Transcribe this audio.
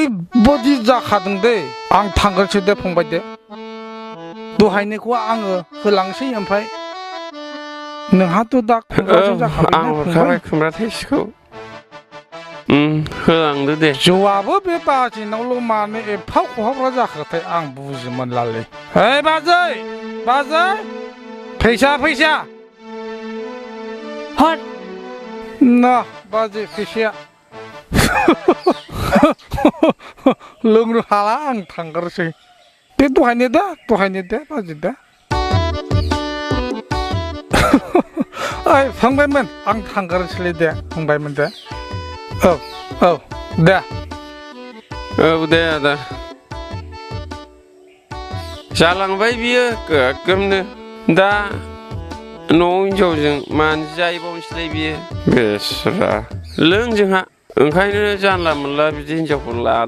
ओरैबादि जाखादों दे आं थांगोनसो दे फंबाय दे दहायनिखौ आङो होलांसै ओमफ्राय नोंहाथ' दा खुमब्रासो जाखाबाय आं हरखाबाय खुमब्रा थाइसेखौ होलांदो दे जौआबो बे बाजैनावल' मानो एफा खहाबग्रा जाखोथाय आं बुजि मोनलालै ओइ बाजै फैसा हर ना बाजै फैसाया लोंनो हाला आं थांगारसै बे दहायनो दे बाजै दे ओइ फंबायमोन आं थांगारसैलै दे फंबायमोन दे औ दे दे आदा जालांबाय बियो गोगोमनो दा न'आव हिनजावजों मानो जाहैबावनोसैलाय बियो बेस्रा लों जोंहा ओंखायनो जानला मोनला बिदि हिनजावखौ ला